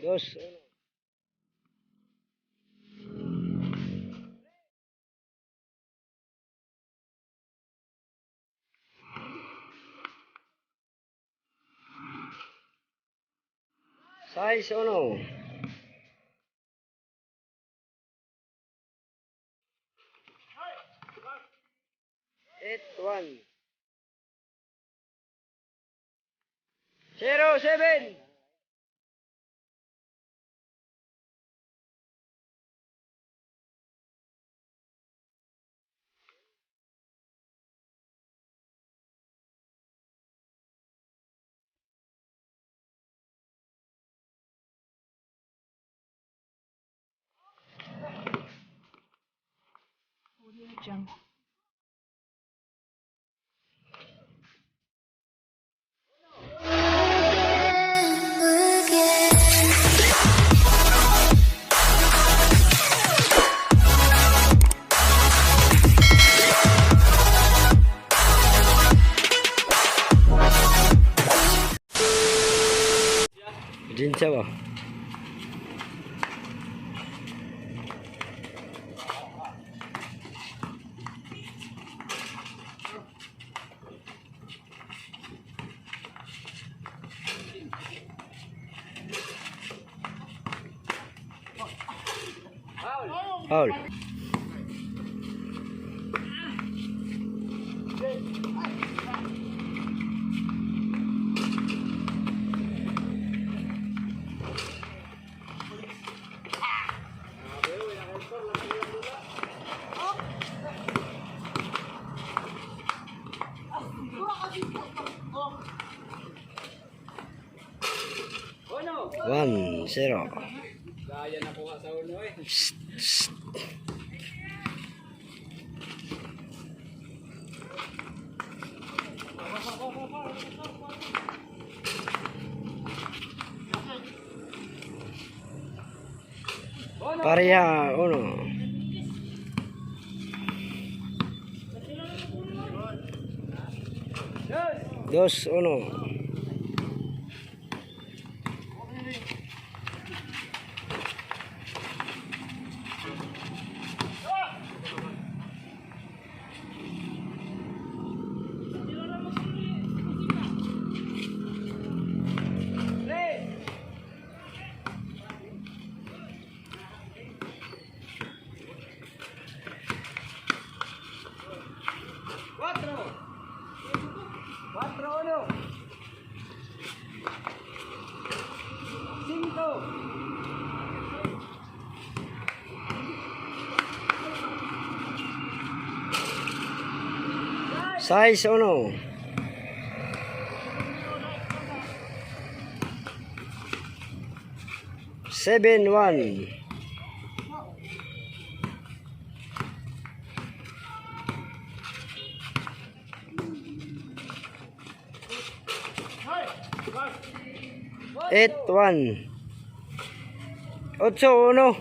Dos, uno. Sais, uno. 8-1. 0-7. Audio Jungle. Jinsa ba? Foul. 1-0. Gaya na kuha sa uno eh. Psst, psst. Pareha, uno. Dos, uno. 4. 4-1. 5. Sais, uno. 7-1. 8-1. 8-1.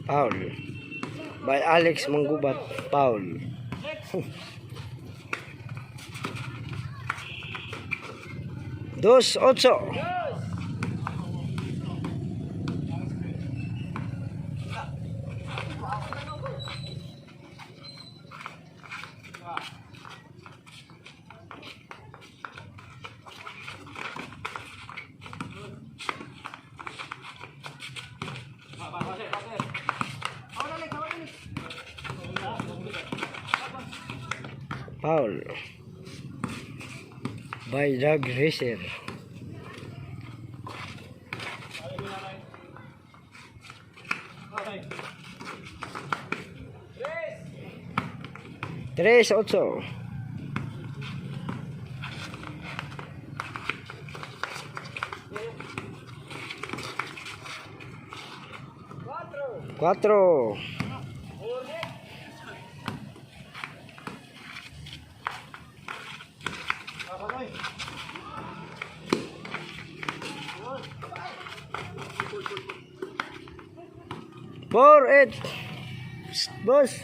Foul. By Alex Manggubat. Foul. 2-8. Foul. By Doug Racer. 3-8. 4. 4-8. Psst, boss.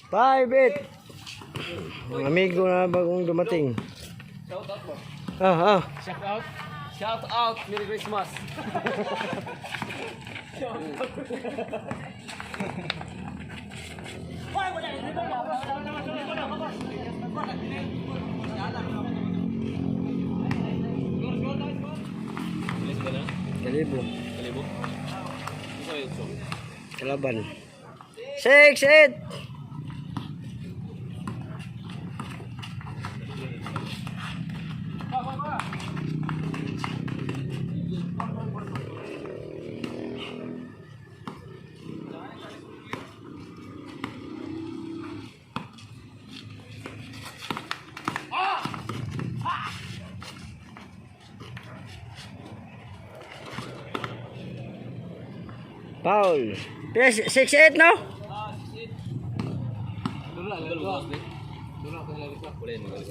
5-8. Ang amigo na bagong dumating. Shout out mo. Ah, ah. Shout out. Shout out. Merry Christmas. Kalibo. Kalaban. 6-8. Paul. 6-8, no?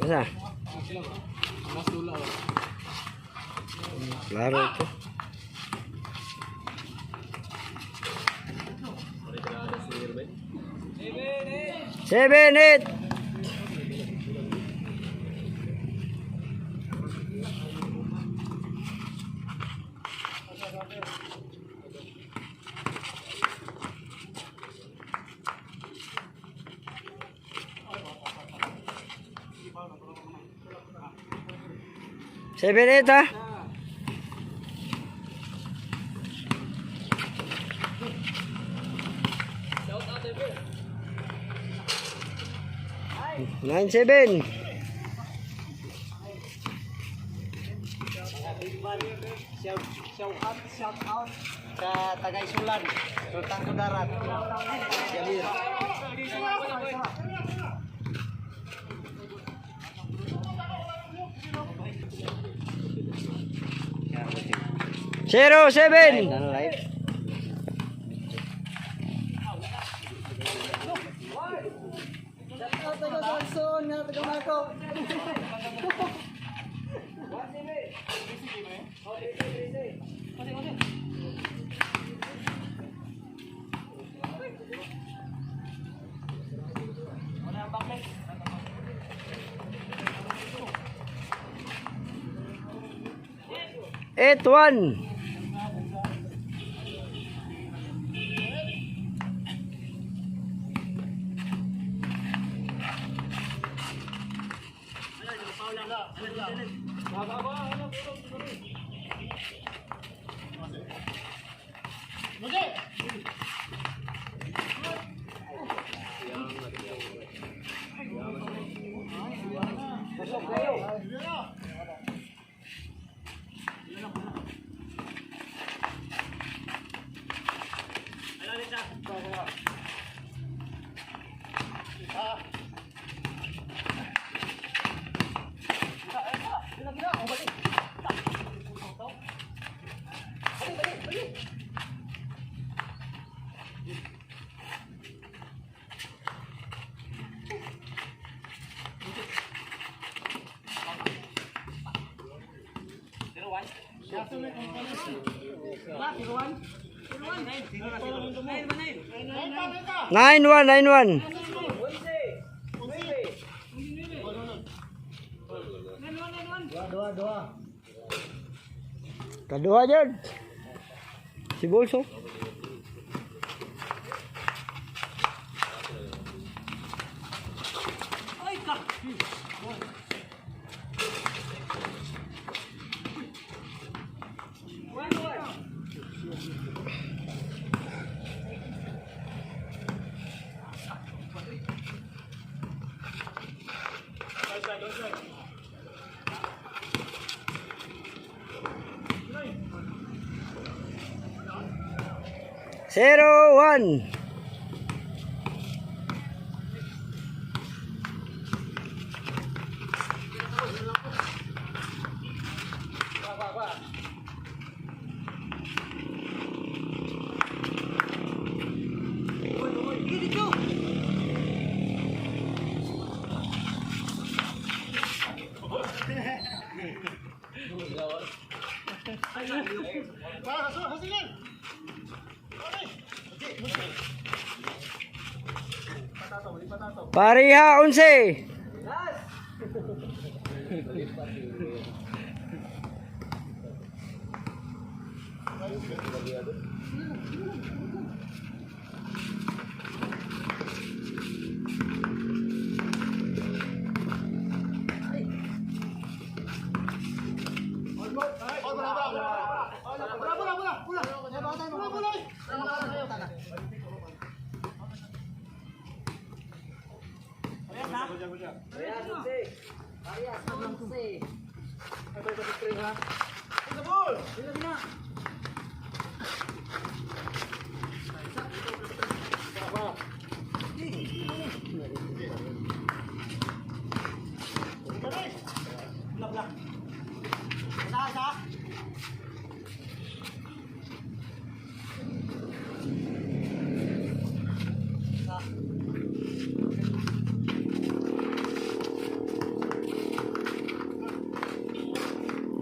Asa? Klaro ito. 7-8. 7-8, ha? 9-7. Shout, shout out, shout out sa Tagaysulan, Sultan Kudarat. Jamir. 0-7. 8-1. 9-1, 9-1. Kaduha dyan. Si Bolso. 0-1. Pareha, 11.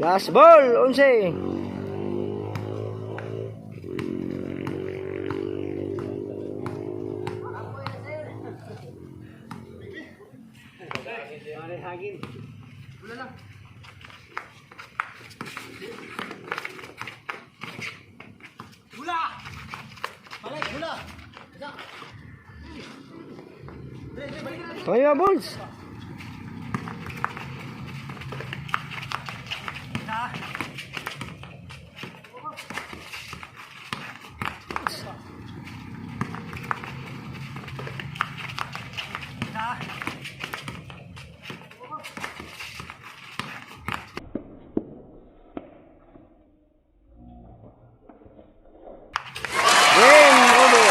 Last ball, 11. Panglima balls. Game over.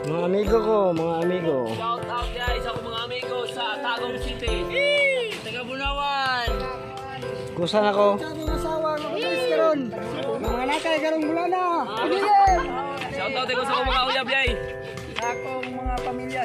Mga amigo ko, mga amigo. Shout out guys ako mga amigo sa Tagum City. Taga Bunawan. Kusan ako. Mga asawa, mga guys karon. Mga nakay karong bulana. Shout out ko sa akong mga uyab yay. Sa akong mga pamilya.